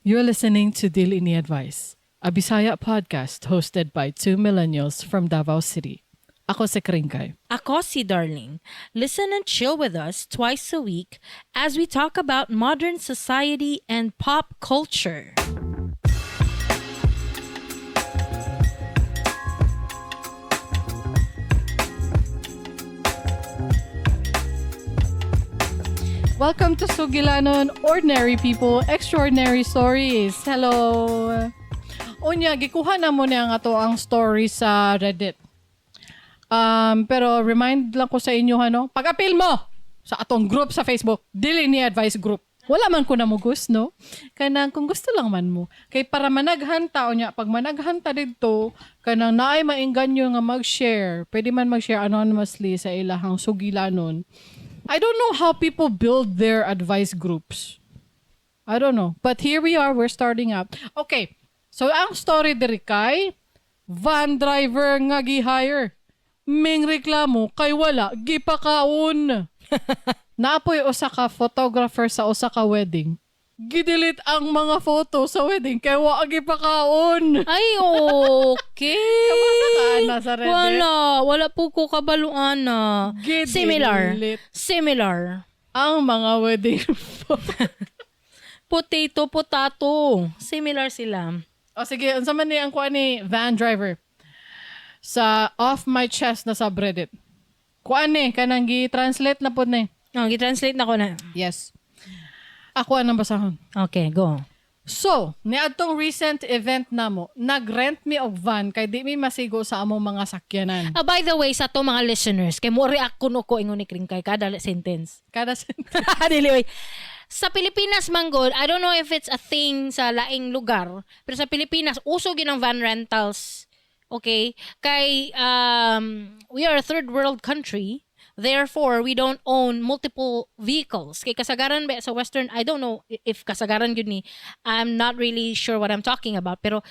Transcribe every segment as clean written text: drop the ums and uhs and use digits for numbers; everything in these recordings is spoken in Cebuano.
You're listening to Dili Ni Advice, a Bisaya podcast hosted by two millennials from Davao City. Ako si Kringkay. Ako si Darling. Listen and chill with us twice a week as we talk about modern society and pop culture. Welcome to Sugilanon, Ordinary People, Extraordinary Stories. Hello! Unya, gikuha na mo niya nga to ang story sa Reddit. Pero remind lang ko sa inyo, ano, pag-appeal mo sa atong group sa Facebook, Dili Ni Advice Group. Wala man ko namugus, no? Kanang kung gusto lang man mo. Kay para managhan ta, unya, pag managhan ta didto, kanang naay maingganyo nga mag-share. Pwede man mag-share anonymously sa ilahang sugilanon. I don't know how people build their advice groups. I don't know. But here we are, we're starting up. Okay. So ang story diri kay van driver nga gi-hire. Ming reklamo kay wala gipakaon. Naapoy usa ka photographer sa usa ka wedding. Gidelete ang mga photo sa wedding kay wa gipakaon. Ay, okay. Kabasa ka na sa Reddit? Wala. Wala po ko kabaluan na. Gidelete Similar. Similar. Ang mga wedding photo. Potato, potato. Similar sila. O sige, unsa man ni ang kuan ni van driver sa Off My Chest na subreddit. Kuan ni kanang gi-translate na pod ni. Oh, gi-translate na ko na. Yes. Ako anang basahon. Okay, go. So, niadtong recent event namo, nag-rent mi og van kay di mi masigo sa among mga sakyanan. Ah, by the way, sa to mga listeners, kay mo react kuno ko ingon ni Kringkay kada sentence. Kada sentence. Dili oy. Sa Pilipinas man gud, I don't know if it's a thing sa laing lugar, pero sa Pilipinas uso gyud ang van rentals. Okay? Kay we are a third world country. Therefore, we don't own multiple vehicles. Kay kasagaran ba sa Western, I don't know if kasagaran gyud ni. I'm not really sure what I'm talking about. Pero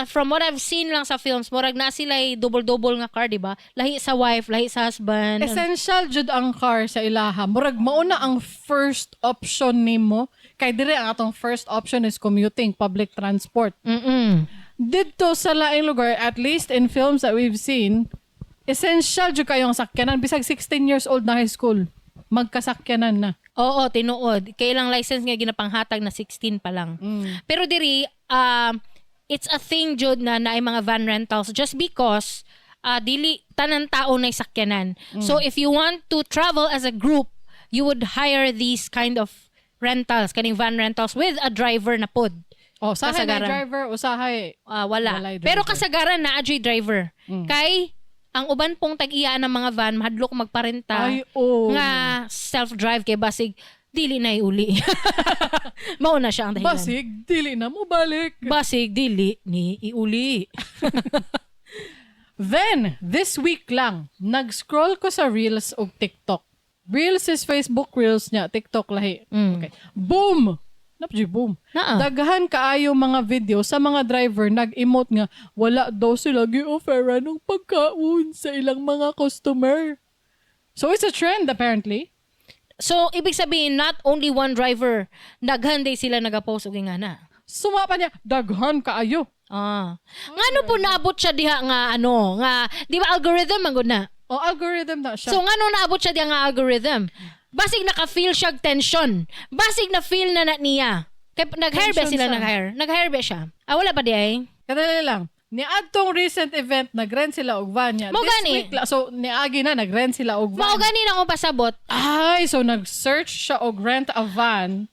from what I've seen lang sa films, murag na sila double-double nga car, di ba? Lahi sa wife, lahi sa husband. Essential jud ang car sa ilaha. Murag mauna ang first option nimo. Kay dire ang atong first option is commuting, public transport. Didto sa laing lugar, at least in films that we've seen, essential jud kayong sakyanan. Bisag 16 years old na high school, magkasakyanan na. Oo, tinuod. Kailang license nga ginapanghatag na 16 pa lang. Pero diri, it's a thing jud na naay mga van rentals just because dili tanan tao na sakyanan. So if you want to travel as a group, you would hire these kind of rentals, kaning van rentals with a driver na pod. Oh, usahay na Kasagaran. driver, usahay. Wala. Walay driver. Pero kasagaran na adyoy driver. Kay ang uban pong tag-iya ng mga van mahadlok magparenta. Ay, oo. Nga self-drive kay basig dili na iuli. Mao na siya ang dahilan. Basig, dili na mo balik. Basig dili ni iuli. Then, this week lang, nag-scroll ko sa Reels og TikTok. Reels is Facebook Reels niya, TikTok lahi. Okay. Boom! Napji boom. Naa. Daghan kaayo mga video sa mga driver nag-emote nga wala daw sila gi-offera ng pagkaon sa ilang mga customer. So it's a trend apparently. So ibig sabihin not only one driver, daghan day sila nagapost og ingana. Suma pa niya, daghan kaayo. Ah. Ngano po naabot siya diha nga ano, nga di ba algorithm man gud na? O algorithm na siya. So ngano naabot siya diha nga algorithm? Basig naka-feel siya og tension. Basig na feel na na niya. Kay nag-hire ba Tension sila sa- nag-hire? Nag-hire ba siya? Ah, wala pa di ay? Kadali lang. Niadtong recent event, nag-rent sila og van niya. Mo This gani. week, so niagi na, nag-rent sila og van. Mao gani na akong pasabot. Ay, so nag-search siya og rent a van.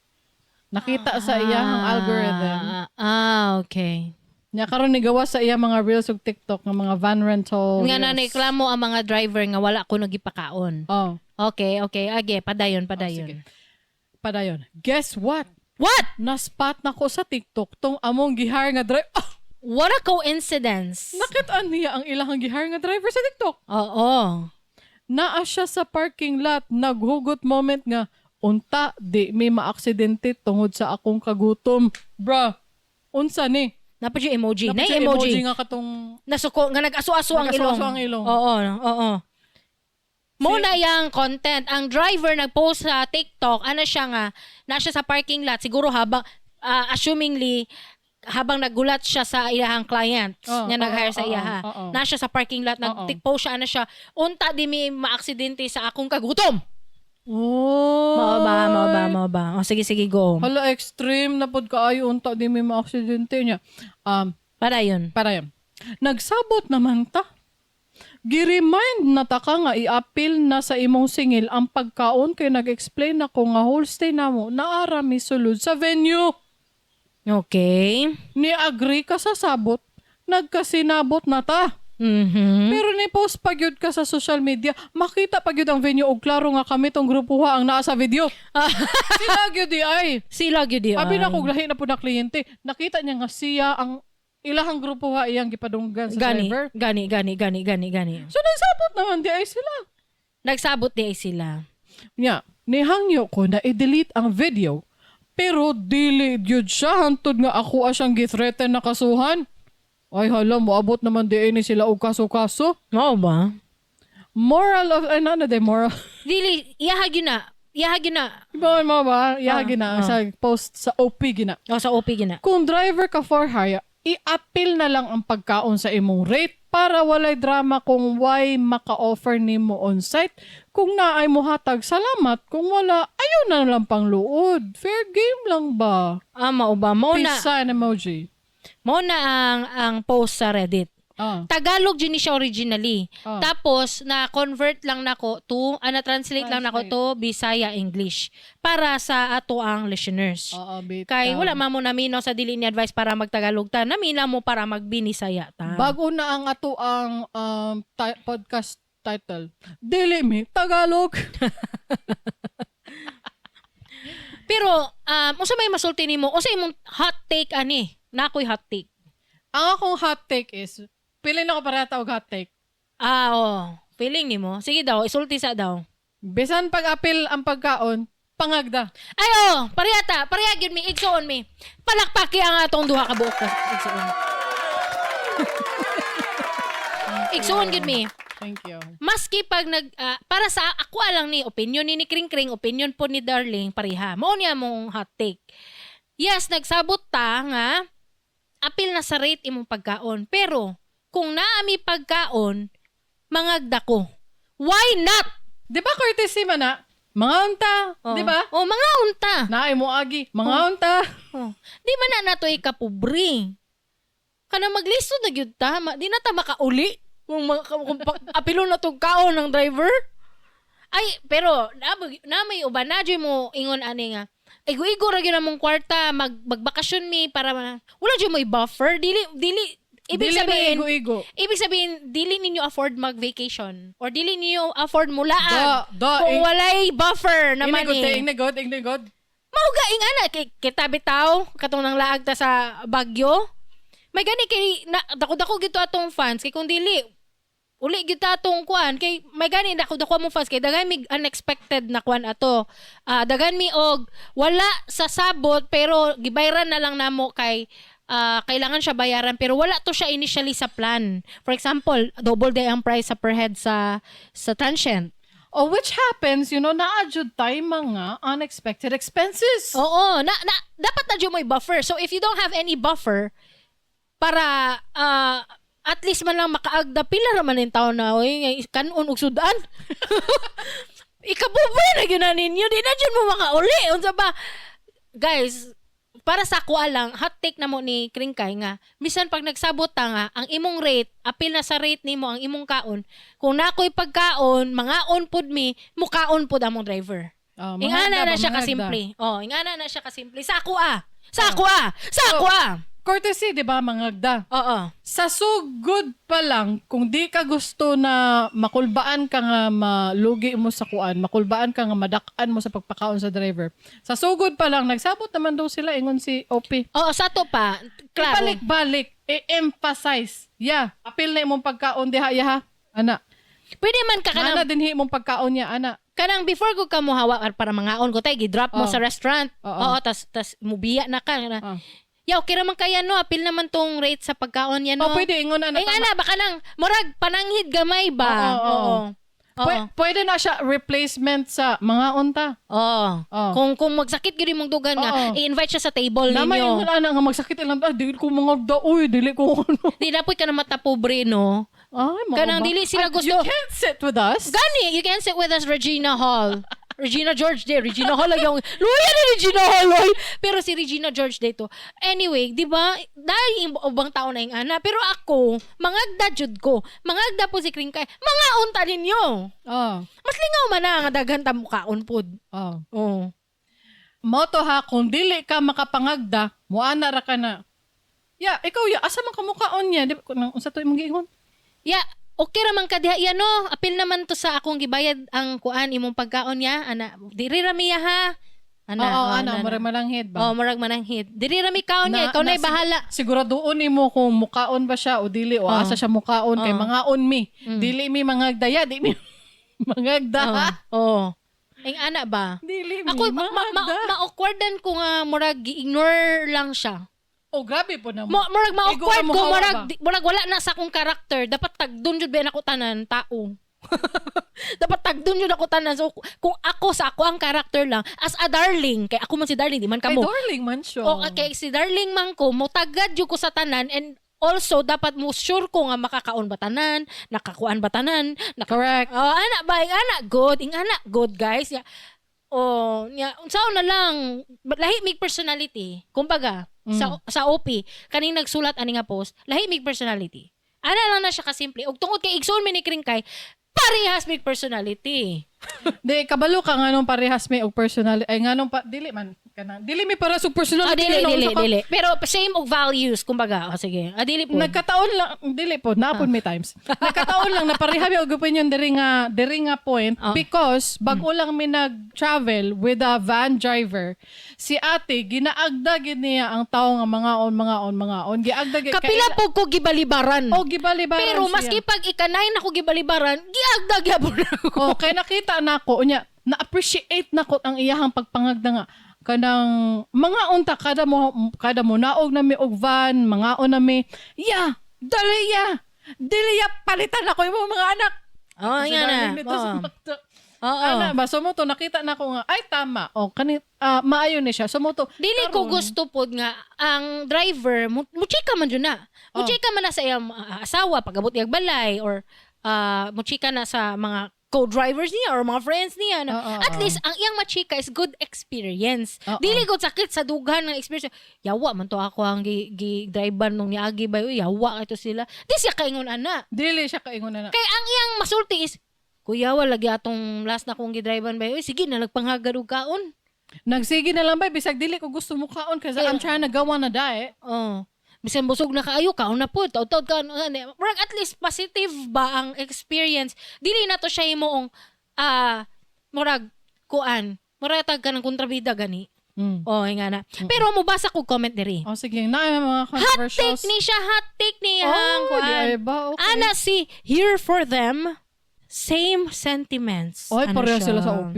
Nakita sa iyang algorithm. Ah, okay. Nya karon nigawa sa iya mga reels ug TikTok nga mga van rental. Nga na reels. reklamo ang mga driver nga wala ko nagipakaon. Oh, Okay, okay. Age, padayon, padayon. sige. Padayon. Guess what? What? Na-spot na ko sa TikTok tong among gihire nga driver. Ah, What a coincidence. nakita niya ang ilang gihire nga driver sa TikTok. Oo. Naa siya sa parking lot, naghugot moment nga unta di may maaksidente tungod sa akong kagutom. Bruh, unsa ni? Napa yung emoji. Dapat Na siya emoji. emoji nga katong Nasuko, nga nag-aso-aso ang ilong. Nag-aso-aso ang ilong. Oo, oo. Mo na yang content. Ang driver nag-post sa TikTok, ano siya nga, na siya sa parking lot, siguro habang, Assumingly habang nagulat siya sa iyahang clients nga nag-hire sa iyaha. oo, oo. Na siya sa parking lot, nagtikpo siya, ano siya, unta di mi maaksidente sa akong kagutom. Oh. Mao ba, mao ba, mao ba? O sige, sige, go. Hala, extreme na pod kaayo unta di mi maaksidente niya. Para yun. Para yun. Nagsabot naman ta. Gi-remind na ta ka nga i-appeal na sa imong singil ang pagkaon kay nag-explain ako nga whole stay namo naara mi sulod sa venue. Okay. Ni-agree ka sa sabot, nagkasinabot na ta. Pero ni post pa gyud ka sa social media, makita pa gyud ang venue og klaro nga kami tong grupo ha ang naa sa video. Sila gyud di ay. Sila gyud di Abi ay. na kog lahi na po na kliyente. Nakita niya nga siya ang ilahang grupo ha iyang gipadunggan sa Gani, driver. gani, gani, gani, gani, gani. So nagsabot naman di ay sila. Nagsabot di ay sila. Nya, nihangyo ko na i-delete ang video. Pero dili gyud siya hantod nga ako siyang githreaten na kasuhan. Ay hala, moabot naman di ay ni sila og kaso-kaso. Mao ba? Moral of, ay ano de moral. Dili, iyaha gyud na. Iyaha gyud na. Iba mo ba? Iya gina sa post sa OP gina. O sa OP gyud na. Kung driver ka for hire, i-appeal na lang ang pagkaon sa imong rate para walay drama kung why maka-offer nimo on-site. Kung naay mo hatag, salamat. Kung wala, ayaw na lang pang luod. Fair game lang ba? Ah, mao ba? Mao na, Peace sign emoji. mao na ang post sa Reddit. Tagalog yun ni siya originally. Ah. Tapos na-convert lang nako to, na-translate lang nako to Bisaya English para sa ato ang listeners. Oo, bitaw. Kay wala man mo namino sa dili ni advice para magtagalog ta, namina mo para magbinisaya ta. Bago na ang ato ang podcast title. Dili mi Tagalog. Pero unsa may masulti nimo? Unsa imong hot take ani? Na ako'y hot take. Ang akong hot take is, pili na ko para og hot take. Ah, oh. Feeling nimo? Sige daw, isulti sa daw. Bisan pag-apil ang pagkaon, pangagda. Ay oh, pareha ta, pareha gyud mi igsuon mi. Palakpaki ang atong duha ka buok ka igsuon. Igsuon gyud mi. Thank you. Maski pag nag para sa ako lang ni opinion ni Kring Kring, opinion po ni Darling pareha. Mao niya mong hot take. Yes, nagsabot ta nga apil na sa rate imong pagkaon. Pero kung naami pagkaon, mangagda ko. Why not? Di ba courtesy man na? Mga unta, Oh. di ba? Oh, mga unta. Naay mo agi, mga unta. Oh. Di ba na nato ikapobre? Kana maglisod na gyud ta, di na ta makauli kung apilo na tong kaon ng driver. Ay, pero na may uban na jud mo ingon ani nga. Igo-igo ra gyud among kwarta, magbakasyon mi para wala jud mo i-buffer, dili dili ibig Dili na sabihin igo-igo. ibig sabihin dili ninyo afford mag-vacation or dili ninyo afford mulaag Da, da, kung walay buffer na Inigod, money. inigod, inigod. Mao ga ing ana kay kita bitaw katong nang laag ta sa Bagyo. May gani kay na, dako-dako gito atong fans kay kung dili uli gyud ta atong kuan kay may gani dako-dako among fans kay daghan mi unexpected na kuan ato. Ah, daghan mi og wala sa sabot pero gibayran na lang namo kay kailangan siya bayaran pero wala to siya initially sa plan. For example, double day ang price sa per head sa transient. Oh, which happens, naa jud tay mga unexpected expenses. Oo, na dapat na jud mo'y buffer. So if you don't have any buffer para at least man lang makaagda pila ra man yung taon na oy kanon og sudan. Ikapobre na gyud na ninyo, di na jud mo makauli. Unsa ba? Guys, para sa ako lang, hot take na mo ni Kringkay nga, bisan pag nagsabot ta nga, ang imong rate, apil na sa rate nimo ang imong kaon, kung nakoy pagkaon, mangaon pud mi, mukaon pud among driver. Oh, Ingana mangagda na ba, siya mangagda. kasimple. Oh, ingana na siya kasimple. Sa ako ah. Sa ako ah. Sa ako ah. Courtesy, di ba, mangagda? Oo. Sa sugod pa lang, kung di ka gusto na makulbaan ka nga malugi mo sa kuan, makulbaan ka nga madak-an mo sa pagpakaon sa driver. Sa sugod pa lang, nagsabot naman daw sila, ingon si OP. Oo, sa to pa. Klaro. Ibalik-balik, i-emphasize. Yeah, apil na imong pagkaon diha ya ha. Ana. Pwede man ka kanang Ana dinhi imong pagkaon niya, ana. kanang before ko ka mohawa para mangaon ko tay gi-drop mo Oh. sa restaurant. Oo. Oo, tas mubiya na ka. Na. Oh. Ya, okay ra man kaya no, apil naman tong rate sa pagkaon yan no. Oh, pwede ingon ana. Ay tama. ana baka nang murag pananghid gamay ba? Oo, oo. Oo. Pwede na siya replacement sa mga unta. Oo. Oo. Kung magsakit gyud imong dugan nga, i-invite siya sa table Namay ninyo. ingon ana nga magsakit ilang, ah, dili ko mga da, uy, dili ko ano. Di na ka na mata pobre, no? Ay, mao Kanang ba? dili sila Ay, gusto. you can't sit with us. Gani, you can sit with us, Regina Hall. Regina George de, Regina Hall lagi akong, luya ni Regina Hall, oy. Pero si Regina George dito. Anyway, di ba, dahil yung ubang tao na yung ana. Pero ako, mangagda jud ko. Mangagda po si Kringkay. Mga unta ninyo. Oh. Mas lingaw man na nga daghan ta mukaon pod. Oh. Oh. Moto ha, kung dili ka makapangagda, muana ra ka na. Ya, ikaw ya, asa man ka mukaon niya? Di ba, kung unsa to imong giingon? Ya, okay ra man ka diha ya no. Apil naman to sa akong gibayad ang kuan imong pagkaon ya. Ana, diri ra miya ha. Ana, Oo, oh, ana, ana. murag malanghid ba? Oh, murag mananghid. Diri ra mi kaon niya, ikaw na'y bahala. Siguraduon nimo kung mukaon ba siya o dili o asa siya mukaon kay mangaon mi. Dili mi mangagdaya, di mi mangagda. Oh. Ing ana ba? Dili mi Ako mangagda. ma-awkwardan ko nga murag gi-ignore lang siya. Oh, grabe po na mo. Murag ma-awkward Igo ka ko, muhawa murag ba? murag wala na sa akong character. Dapat tagdon jud ba nako tanan tao. Dapat tagdon jud ako tanan. So kung ako sa ako ang character lang as a darling, kay ako man si darling, di man Kay kamo. darling man siya. O kay si darling man ko, motagad jud ko sa tanan and also dapat mo sure ko nga makakaon ba tanan, nakakuan ba tanan, Correct. Oh, ana ba, ing ana good, ing ana good guys. Ya. Oh, nya unsaon na lang lahi mig personality. Kumbaga, sa OP kaning nagsulat ani nga post, lahi mig personality. Ana lang na siya kasimple. Og tungod kay igsoon mi ni Kringkay, parehas mig personality. Di kabalo ka nganong parehas may og personality ay nganong pa dili man kanang dili mi parehas og personality Ah, dili, no, dili, unsa ka- dili. Pero same og values, kumbaga. O, sige. Ah, dili po. Nagkataon lang dili po napon may times. Nagkataon lang na pareha mi og opinion diri nga point because bag-o lang mi nag-travel with a van driver. Si ate ginaagda gid niya ang tawo nga mga on mga on mga on giagda gid Kapila po ko gibalibaran. Oh, gibalibaran Pero siya. maski pag ika-9 ako gibalibaran, giagda gyapon ako. Oh, kay nakita na ako unya, na-appreciate na ko ang iyahang pagpangagda nga kanang mga unta kada mo naog na mi og van, mga na mi. Ya, dali ya. Dili ya palitan ako imong mga anak. Oo, Kasi nga na. darling nito sa Oo. McDo. Oo. Ana ba so mo to nakita na ko nga ay tama. Oh, kani maayo ni siya. So mo to Dili ko karon, gusto pod nga ang driver mo muchika man jud na. Oh. Muchika man na sa iyang asawa pag-abot iyang balay or muchika na sa mga co-drivers niya or mga friends niya. Na, Oo, at oo. least ang iyang machika is good experience. Oo. Dili ko sakit sa dughan ng experience. Yawa man to ako ang gi, gi driver nung niagi ba yawa ito sila. Di siya kaingon ana. Dili siya kaingon na. Kay ang iyang masulti is Kuya, wala lagi atong last na kong gidrivan ba? Uy, sige na nagpanghagad og kaon. Nagsige na lang ba bisag dili ko gusto mo kaon kasi I'm trying to go on a diet. Oh. Bisan busog na kaayo, kaon na po. Taud-taud ka. Ano, ano. Murag at least positive ba ang experience. Dili na to siya imoong murag kuan. Murag tag ka ng kontrabida gani. Oh, nga na. Pero mubasa ko comment diri. Oh sige, na mga Hot controversials. take ni siya, hot take ni Oh, ang kuan. di ay ba? Okay. Ana si here for them, same sentiments. Oy, Ano pareho siya? sila sa OP.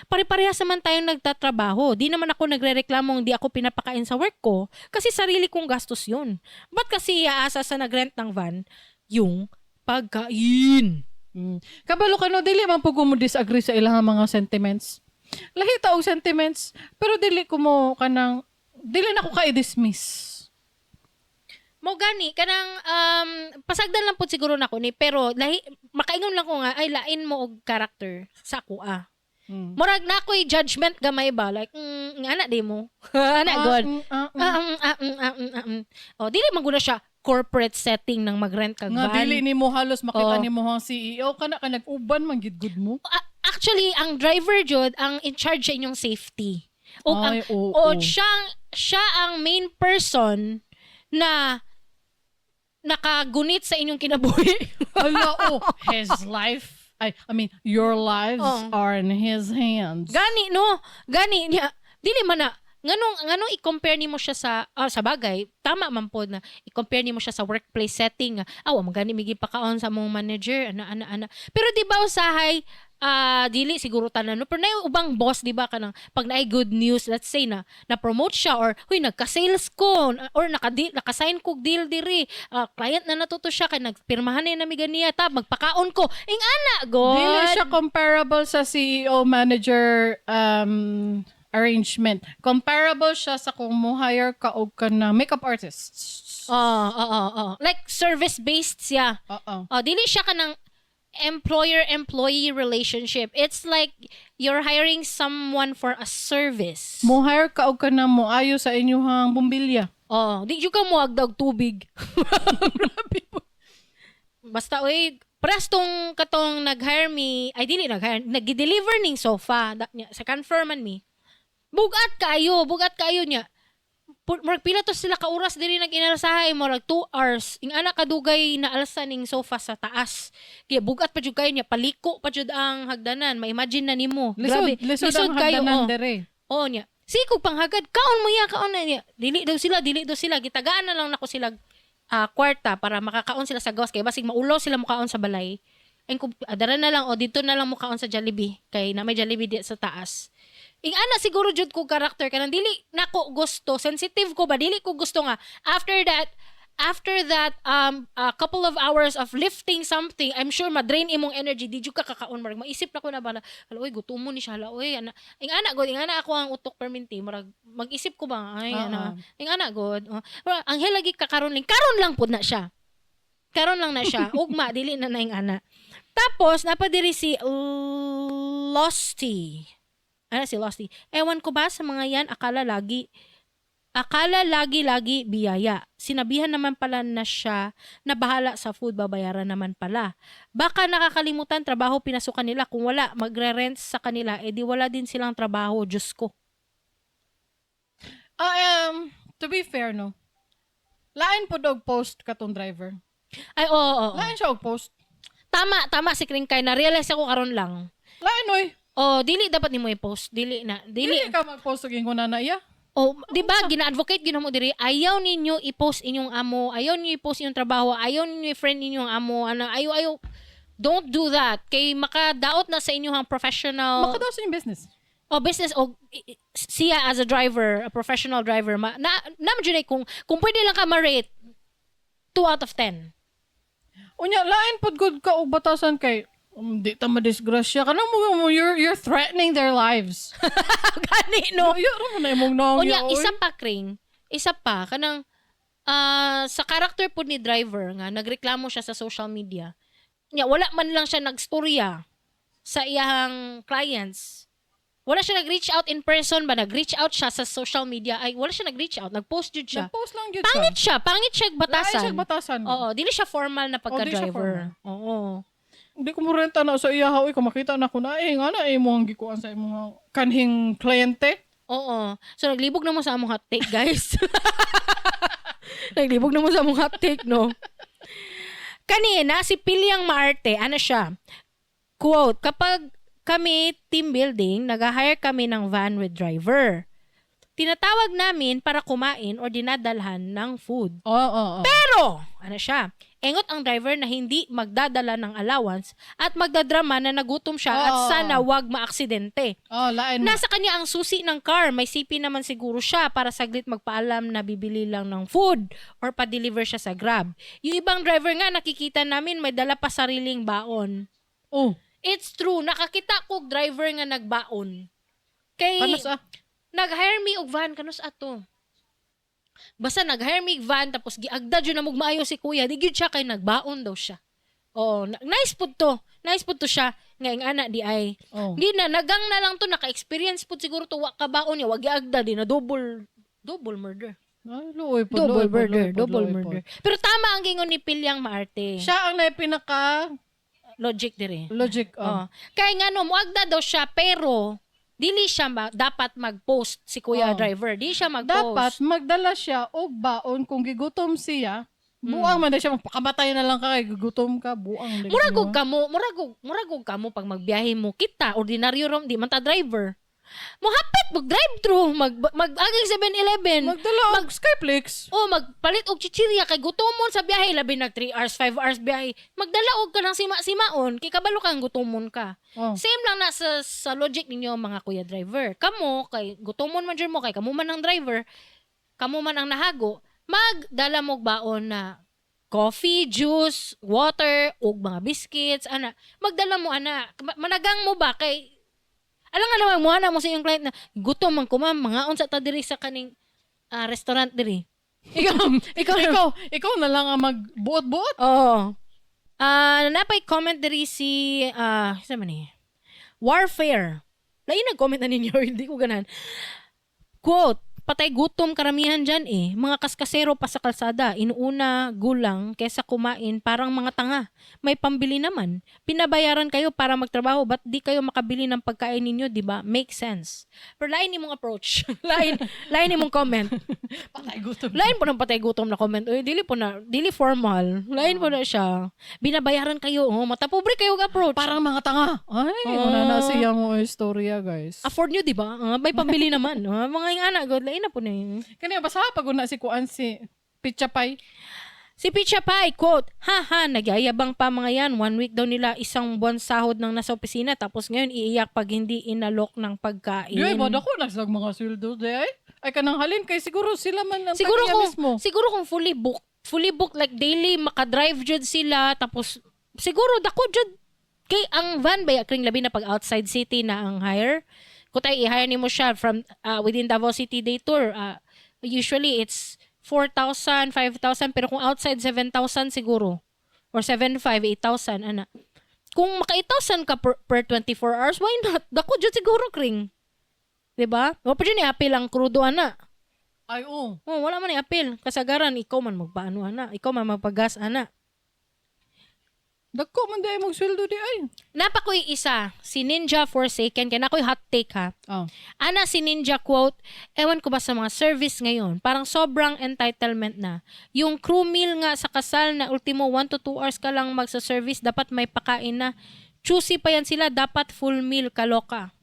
Pare-parehas naman tayong nagtatrabaho. Di naman ako nagrereklamong di ako pinapakain sa work ko kasi sarili kong gastos yun. Ba't kasi iaasa sa nagrent ng van yung pagkain? Kabalo ka no, dili man po ko mo disagree sa ilang mga sentiments. Lahi ta og sentiments, pero dili ko mo kanang dili na ko ka-dismiss. Mo gani kanang pasagdan lang pud siguro nako ni pero lahi makaingon lang ko nga ay lain mo og character sa ako ah. Murag na ako'y judgment gamay ba like ana di mo. Ana god. Ah. Ah, ah, ah. Oh, dili man gud na siya corporate setting ng magrent kag Nga van. dili nimo halos makita Oh. nimo ang CEO kana ka nag-uban man gid gud mo. Ah, actually ang driver jud ang in charge sa inyong safety. O ang Ay, oo. o siya ang main person na nakagunit sa inyong kinabuhi. Ala, oh, his life I mean, your lives Oh. are in his hands. Gani no, gani niya dili man na nganong i-compare nimo siya sa sa bagay tama man pod na i-compare nimo siya sa workplace setting nga aw man gani migi pakaon sa among manager ana ana ana pero di ba usahay Dili siguro tanan, no, pero naay ubang boss, di ba, kanang pag naay good news, let's say na na-promote siya or huy, nagka-sales ko or naka-sign ko deal diri, client na natuto siya kay nagpirmahan na nami ganiya, tab magpakaon ko ing ana god. Dili siya comparable sa CEO manager arrangement. Comparable siya sa kung mo hire ka og ka na makeup artist. Oo. Like service based siya. Oo. Oh, dili siya kanang employer-employee relationship. It's like you're hiring someone for a service. Mo hire ka og ka na mo ayo sa inyong bumbilya. Oh, di jud ka mo agdag tubig. Grabe po. Basta oy, press tong katong nag-hire me, ay dili nag-hire, nag-deliver ning sofa da, niya, second floor man mi. Bugat kaayo niya. Murag pila to sila ka oras diri nag-inalsahay, murag 2 hours. Ing ana kadugay na alsa ning sofa sa taas. Kaya bugat pa jud kayo niya, paliko pa jud ang hagdanan. Ma-imagine na nimo. Lisod, Grabe. lisod ang kayo, hagdanan oh. dere. Oo niya. Sikog panghagad, kaon mo ya, kaon na niya. Dili daw sila, dili daw sila. Gitagaan na lang nako sila kwarta para makakaon sila sa gawas kay basig maulaw sila mukaon sa balay. Ay kung adara na lang o dito na lang mukaon sa Jollibee kay na may Jollibee di sa taas. Ing ana siguro jud ko character kanang dili nako gusto, sensitive ko ba, dili ko gusto nga after that a couple of hours of lifting something, I'm sure ma-drain imong energy, di jud ka kakaon. Murag maisip na ko na ba na, hala oy, gutom mo ni siya, hala oy, ana ing ana god, ing ana ako ang utok perminti, murag mag-isip ko ba, ay ana ing ana god, oh. Pero ang lagi kakaron lang, karon lang pud na siya, karon lang na siya, ugma dili na na ing ana. Tapos napadiri si Losty. Ano si Losty? Ewan ko ba sa mga yan, akala lagi-lagi biyaya. Sinabihan naman pala na siya na bahala sa food, babayaran naman pala. Baka nakakalimutan, trabaho pinasukan nila. Kung wala, magre-rent sa kanila, edi wala din silang trabaho. Diyos ko. Ah, to be fair, no? Lain po og post katong driver. Ay, oo. Lain siya og post. Tama, tama si Kringkay. Na-realize ako karon lang. Lain oy. Oh, dili dapat nimo i-post. Dili na. Dili. Dili ka mag-post og ingon na iya. Oh, di ba gina-advocate gina mo diri, ayaw ninyo i-post inyong amo, ayaw ninyo i-post inyong trabaho, ayaw ninyo i-friend ninyong amo, ano, ayaw ayaw, don't do that kay makadaot na sa inyong professional Makadaot sa inyong business. O business o siya as a driver, a professional driver, ma, na na man jud ay kung pwede lang ka ma-rate 2 out of 10. Unya, lain pod gud ka og batasan kay di ta madisgrasya kana mo, you're threatening their lives. Gani, no? No, yo mo na imong naong. Unya, isa pa, Kring. Isa pa, kanang sa character po ni driver nga, nagreklamo siya sa social media. Nya, wala man lang siya nagstorya sa iyang clients. Wala siya nag-reach out in person ba? Nag-reach out siya sa social media. Ay, wala siya nag-reach out. Nag-post jud siya. Nag-post lang jud siya. Pangit siya. Pangit siya batasan. Lain siya batasan. Oo, dili siya formal na Oh, di siya pagka-driver. formal. Oo. Hindi ko mo renta na sa iya oy, kung makita na ko na eh nga na eh mo ang gikuan sa imong kanhing kliyente. Oo. So, naglibog na mo sa among hot take, guys. Naglibog na mo sa among hot take, no? Kanina, si Pilyang Maarte, ano siya? Quote, "Kapag kami team building, nag-hire kami ng van with driver. Tinatawag namin para kumain or dinadalhan ng food. Oo, oo, oo. Pero, ano siya, engot ang driver na hindi magdadala ng allowance at magdadrama na nagutom siya at sana wag maaksidente. Oh, lain. Nasa kanya ang susi ng car. May CP naman siguro siya para saglit magpaalam na bibili lang ng food or pa-deliver siya sa Grab. Yung ibang driver nga nakikita namin may dala pa sariling baon." Oh, It's true. Nakakita ko og driver nga nagbaon. Kay Kanus ah. Nag-hire me og van kanus ato. Basta nag-hire me og van tapos giagda jud na mog maayo si kuya. Di gyud siya kay nagbaon daw siya. Oh, nice pud to. Nice pud to siya nga ing ana di ay. Di na nagang na lang to, naka-experience pud siguro to, wa kabaon niya, wa giagda di na double double murder. Ay, luoy po, Double luoy po, murder, luoy po, double luoy po. murder. Pero tama ang gingon ni Pilyang Maarte. Siya ang na pinaka Logic dire. Logic. Oh. Oh. Kay ngano muagda daw siya pero dili siya dapat mag-post si kuya driver. Di siya mag-post. Dapat magdala siya og baon kung gigutom siya. Buang man na siya, magpakamatay na lang ka kay gigutom ka, buang. Dili Murag mo. og kamo, murag og kamo pag magbiyahe mo kita, ordinaryo rom di man ta driver. Mohapit mag drive-thru, mag aging 7-Eleven. Magdala og Skyflakes. O magpalit og chichirya kay gutomon sa biyahe, labi nag 3 hours, 5 hours biyahe. Magdala og kanang sima-simaon kay kabalo kang gutomon ka. Oh. Same lang na sa logic ninyo, mga kuya driver. Kamo kay gutomon man jud mo kay kamo man ang driver, kamo man ang nahago, magdala mo og baon na coffee, juice, water, ug mga biscuits, ana. Magdala mo ana. Managang mo ba kay alam nga naman mo ana mo sa iyong client na gutom man ko, ma'am, mga unsa ta diri sa kaning restaurant diri. Ikaw, ikaw, Ikaw na lang ang magbuot-buot. Oo. Napay comment diri si sa man ni? Warfare. Lain nag-comment na ninyo, hindi ko ganahan. Quote, "Patay gutom karamihan dyan eh. Mga kaskasero pa sa kalsada. Inuuna gulang kesa kumain, parang mga tanga. May pambili naman. Pinabayaran kayo para magtrabaho. Ba't di kayo makabili ng pagkain ninyo, di ba? Make sense." Pero lain imong approach. Lain imong comment. Patay gutom. Lain po ng patay gutom na comment. Uy, dili po na, dili formal. Lain po na siya. Binabayaran kayo. Oh, mata pobre kayo og approach. Parang mga tanga. Ay, wala na siya mo istorya, guys. Afford nyo, di ba? May pambili naman. Mga yung anak, God, lain na po na yun. Kani basa pag una si kuan, si Pichapay. Si Picha Pai, quote, "Haha, nagyayabang pa mga yan. One week daw nila, isang buwan sahod ng nasa opisina. Tapos ngayon, iiyak pag hindi inalok ng pagkain." Di ay, bada ko nagslag mga sweldo di ay. Ay kanang halin kay siguro sila man ang Siguro tag-iya kung, mismo. Siguro kung fully booked, like daily, makadrive jud sila. Tapos, siguro, dako jud. Kay ang van ba, kring labi na pag outside city na ang hire. Kung tayo i-hire nimo siya from within Davao City day tour, usually it's 4,000, 5,000, pero kung outside, 7,000 siguro. Or 7,500, 8,000, ana. Kung maka 8,000 ka per 24 hours, why not? Dako jud siguro, kring. 'Di ba? Wa pa jud ni apil ang krudo ana. Ay, oo. Oh, wala man ni apil. Kasagaran ikaw man magpaano ana, ikaw man magpagas ana. Dagko man di ay magsweldo di ay. Napa ko'y isa, si Ninja Forsaken, kaya na ko'y hot take ha. Oh. Ana si Ninja, quote, "Ewan ko ba sa mga service ngayon, parang sobrang entitlement na. Yung crew meal nga sa kasal na ultimo 1 to 2 hours ka lang magsa-service, dapat may pakain na. Choosy pa yan sila, dapat full meal, kaloka."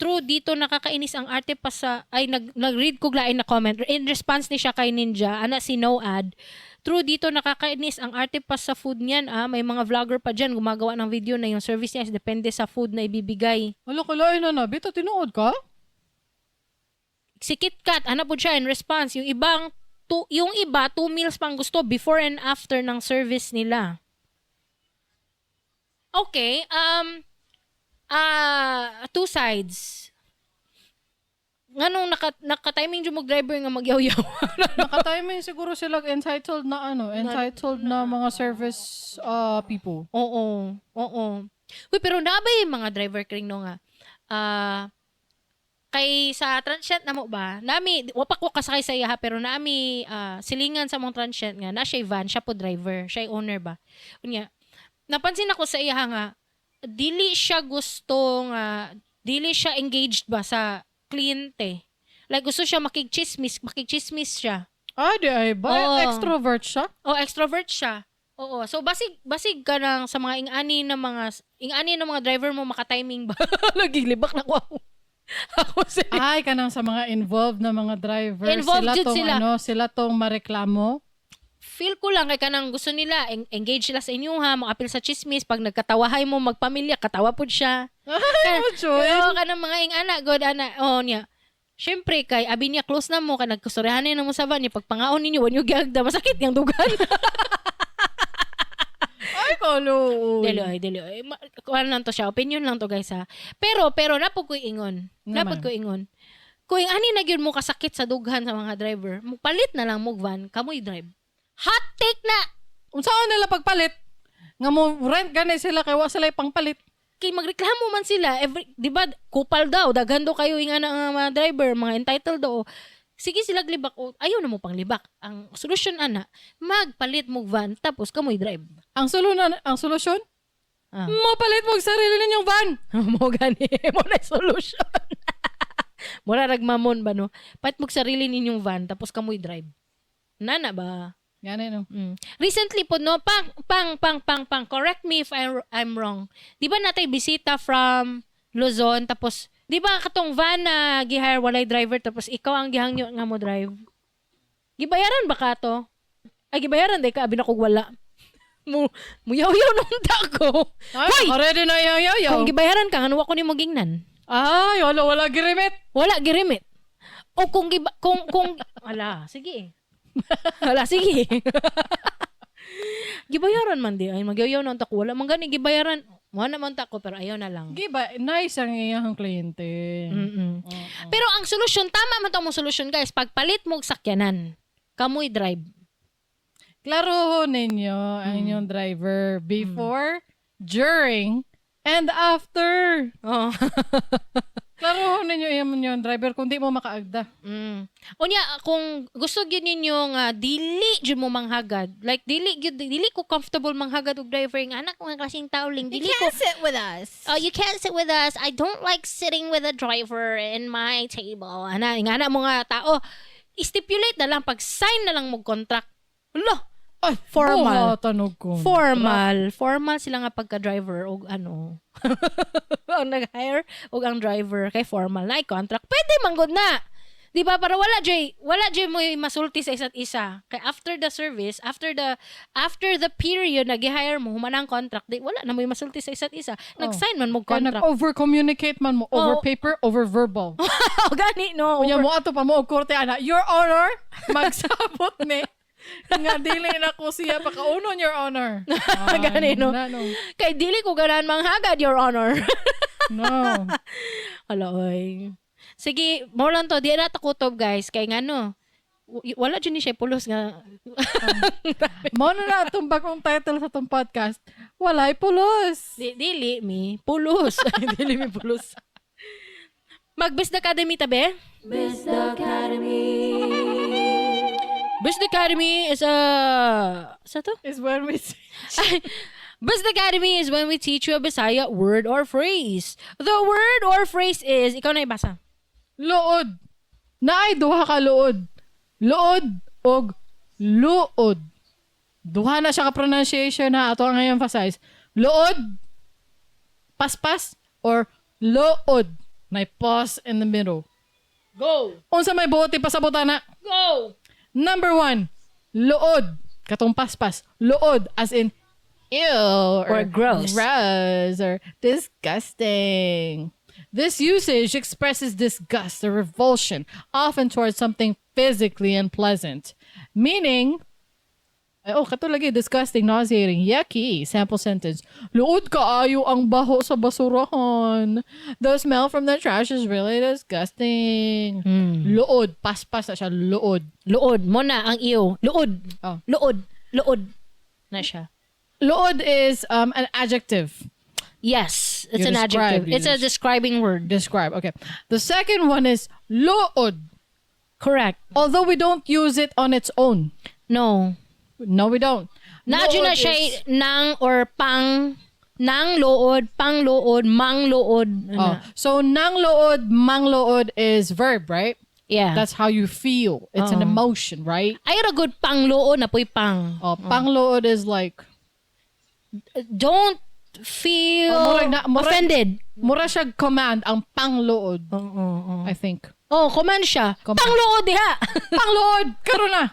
True, dito nakakainis ang arte pa sa, ay nag-read ko lain na comment. In response ni siya kay Ninja, ana si No Ad. "True, dito nakakainis ang arte pa sa food niyan ah. May mga vlogger pa dyan gumagawa ng video na yung service niya is depende sa food na ibibigay." Wala ko lain na na. Bita tinuod ka? Si KitKat, ano po siya in response, yung iba, two meals pang gusto before and after ng service nila. Okay, two sides. Nganong naka-timing jud mo driver nga magyaw-yaw? Naka-timing siguro sila entitled na ano, entitled na mga service people. Oo. Uy, pero naa ba yung mga driver kring no nga? Kay sa transient na mo ba? Nami, wa pa ko kasakay sa iya ha, pero nami silingan sa mong transient nga na siya van, siya po driver, siya owner ba. Unya, napansin ako sa iya nga dili siya gusto nga dili siya engaged ba sa kliyente. Like gusto siya makigchismis, makigchismis siya. Ah, di ay ba? Oo. Extrovert siya? Oh, extrovert siya. Oo. So basig basig ka nang sa mga ing-ani ng mga driver mo maka-timing ba? Nagilibak na ko ako. Ako sa Ay, kanang sa mga involved na mga driver. Involved sila jud tong, sila. ano, sila tong mareklamo. Feel ko lang kay kanang gusto nila engage sila sa inyo ha, mo-apil sa chismis pag nagkatawahay mo magpamilya, katawa pud siya. Ay, mo join. Oo, kanang mga ing-ana god ana. Oh niya. Syempre kay abi niya close na mo kay nagkusuryahan na mo sa van niya pagpangaon ninyo wa niyo giagda, masakit yang dugan. Ay, kalo. Dili ay, dili ay. Kuan lang to siya, opinion lang to, guys, ha. Pero napod ko'y ingon. Naman. Napod ko'y ingon. Kung ani na gyud mo kasakit sa dughan sa mga driver, mo palit na lang mo van, kamoy drive. Hot take na. Unsaon nila pagpalit? Nga mo rent gani sila kay wa sila pangpalit. Kay magreklamo man sila every, di ba, kupal daw, daghan daw kayo nga na ang mga driver, mga entitled daw. Sige sila libak o ayaw na mo pang libak. Ang solusyon ana, magpalit mo van tapos kamoy drive. Ang solusyon? Ah. Mopalit mo og sarili ninyong van. Mo gani mo na solution. Mura ragmamon ba no? Palit mo sarili ninyong van tapos kamoy drive. Nana ba? Gani no. Recently po no, pang pang pang pang pang, correct me if I'm wrong. Di ba natay bisita from Luzon tapos Di ba katong van na gi-hire walay driver tapos ikaw ang gihangyo nga mo drive? Gibayaran ba ka to? Ay, gibayaran di ka, abi na kog wala. Mo muyaw-yaw nung ko. Ay, Hoy! already na yaw yaw yaw. Kung gibayaran ka, ngano ko nimo gingnan? Ay, wala, wala girimit. Wala girimit. O kung giba, kung wala, sige. Wala, sige. Gibayaran man di ay magyaw na unta ko wala man gani gibayaran. Wala man ta ko pero ayaw na lang. Giba, nice ang iyang kliyente. Pero ang solusyon, tama man to mong solusyon guys, pagpalit mo og sakyanan, kamoy drive. Klaro ninyo ang inyong driver before, during, and after. Oo. Klaro ninyo ang inyong driver kung di mo makaagda. Unya kung gusto gyud ninyo nga dili jud mo manghagad. Like dili gyud dili ko comfortable manghagad og driver nga anak ko nga klaseng tao ling You dili ko can't sit with us. Oh, you can't sit with us. I don't like sitting with a driver in my table. Ana, ingana mo nga tao. Stipulate na lang pag sign na lang mo contract. Lo, Ay, Formal. buhatan og contract. Formal. Formal sila nga pagka-driver og ano. Ang nag-hire og ang driver kay formal na contract. Pwede man gud na. Di ba? Para wala jay mo masulti sa isa't isa. Kay after the service, after the period na gi-hire mo, human ang contract, di wala na mo masulti sa isa't isa. Nag-sign man mo Kaya contract. nag-over-communicate man mo. Over Oh. paper, over verbal. Oh, gani no. Unya mo ato pa mo og korte ana. Your Honor, magsabot ni nga dili na ko siya pakaunon, Your Honor. Ay, Gani, no? Na, no. Kay dili ko ganahan manghagad, Your Honor. No. Hala, oy. Sige, mo lang to. Di na takutob, guys. Kay ngano, wala dyan ni siya pulos nga. Mo na na atong bagong title sa atong podcast. Walay pulos. Di, dili mi pulos. Dili mi pulos. Mag-Best Academy tabi? Best Academy. Best Academy is a... Sa to? Is when we say, Best Academy is when we teach you a Bisaya word or phrase. The word or phrase is... Ikaw na ibasa. Luod. Naay duha ka luod. Luod og luod. Duha na siya ka pronunciation na ato ang emphasize. Luod, paspas, or lood. May pause in the middle. Go! Unsa may buot ipasabot ana? Go! Number one, luod. Katong paspas. Luod as in ew Or gross. Gross or disgusting. This usage expresses disgust or revulsion, often towards something physically unpleasant. Meaning, oh, kato lagi, disgusting, nauseating, yucky. Sample sentence. Luod kaayo ang baho sa basurahan. The smell from the trash is really disgusting. Luod. Paspas na siya. Luod. Luod. Mo na ang iyo. Luod. Oh. Luod. Luod. Na siya. Luod is an adjective. Yes. It's You an describe, adjective. you It's a describing word. Describe. Okay. The second one is lood. Correct. Although we don't use it on its own. No. No, we don't. Naa na Lood siya is- nang or pang nang lood, pang lood, mang lood. Oh. So, nang lood, mang lood is verb, right? Yeah. That's how you feel. It's an Oo. emotion, right? Ay ra good pang lood na po'y pang. Oh, pang lood is like, Don't feel Oh, murag offended. Mura siya command ang pang lood, Oo. I think. Oh, command siya. Command. Pang lood diha. Pang lood! Karon na!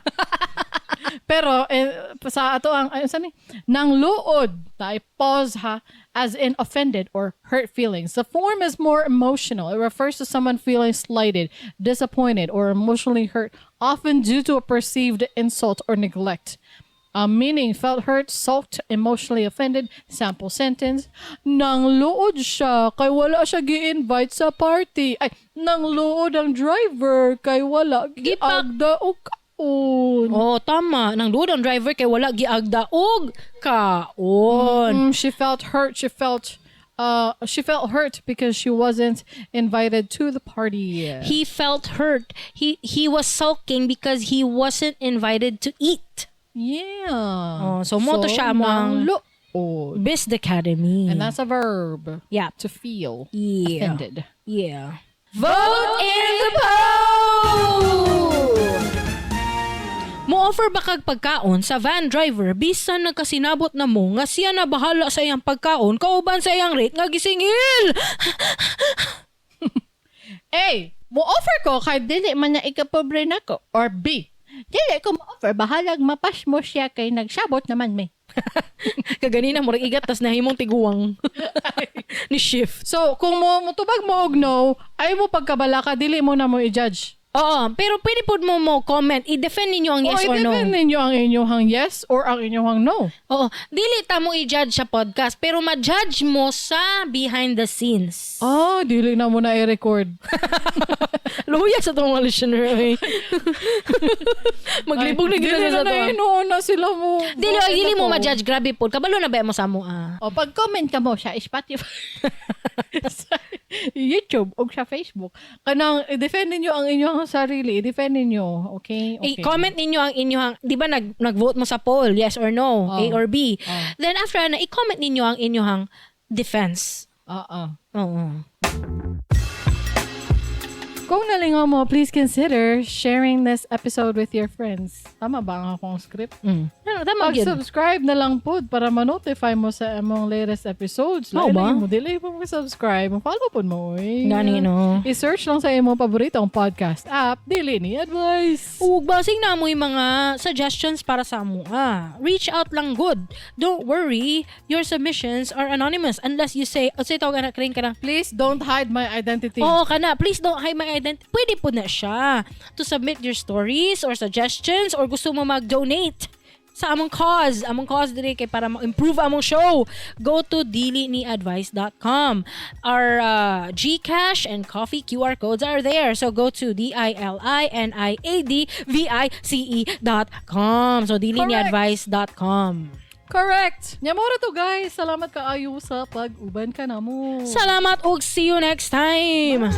Pero, eh, sa ato ang, ay, saan ni? Nang luod, I pause ha, as in offended or hurt feelings. The form is more emotional. It refers to someone feeling slighted, disappointed, or emotionally hurt, often due to a perceived insult or neglect. Meaning, felt hurt, sulked, emotionally offended. Sample sentence, nang luod siya kay wala siya gi-invite sa party. Ay, nang luod ang driver kay wala giagda og kaon. Oh, tama. Nang luod ang driver kay wala giagda og kaon. She felt hurt. She felt hurt because she wasn't invited to the party. He felt hurt. He was sulking because he wasn't invited to eat. Yeah. Oh, so mo to siya mo ang- nang luod. Best Academy. And that's a verb. Yeah. To feel offended. Yeah. Vote in the poll! Mo-offer ba kag pagkaon sa van driver bisan nagkasinabot na mo nga siya na bahala sa iyang pagkaon kauban sa iyang rate nga gisingil? A. Mo-offer ko kay dili man na ikapobre nako. Or B. Dili ko mo-offer, bahalag mapas mo siya kay nagsabot naman may. Kaganina murag igat tas nahimong tiguang. Ni shift. So, kung mo mutubag mo og no, ay mo pagkabala ka, dili mo na mo i-judge. Oo, pero pwede pud mo mo comment, i-defend ninyo ang yes o, or no. I-defend ninyo ang inyong yes or ang inyong no. Oo, dili ta mo i-judge sa podcast, pero ma-judge mo sa behind the scenes. Ah, dili na mo na i-record. Luya sa itong mga listener. Eh. Maglibog na Ay, gina dili sa na to. na na sila mo. Dili, ay, dili mo ma-judge. Grabe po. Kabalo na ba mo sa mo ah. O pag-comment ka mo sa Spotify, Sa YouTube o sa Facebook. Kanang i-defend ninyo ang inyong sarili. I-defend ninyo. Okay? Okay. I-comment ninyo ang inyong, di ba nag-vote mo sa poll, yes or no, Oh. A or B. Oh. Then after na, i-comment ninyo ang inyong defense. Oo. Oo. Kung nalingaw mo, please consider sharing this episode with your friends. Tama ba ang akong script? Ano, tama yun. Pag-subscribe na lang po para ma-notify mo sa among latest episodes. Mao ba? Lain mo, dili mo mag-subscribe. Follow po mo. Eh. Gani, no? I-search lang sa imong paboritong podcast app, Dili Ni Advice. Ug basing na mo yung mga suggestions para sa amo. Reach out lang good. Don't worry, your submissions are anonymous unless you say, o say tawag na ka na. Please don't hide my identity. Oo, kana. Please don't hide my identity. Pwede po na siya to submit your stories or suggestions or gusto mo mag-donate sa among cause. Among cause dire kay para ma-improve among show. Go to diliniadvice.com. Our GCash and coffee QR codes are there. So go to diliniadvice.com. So diliniadvice.com. Correct. Nyamora to guys. Salamat kaayo sa pag-uban ka na mo. Salamat ug see you next time.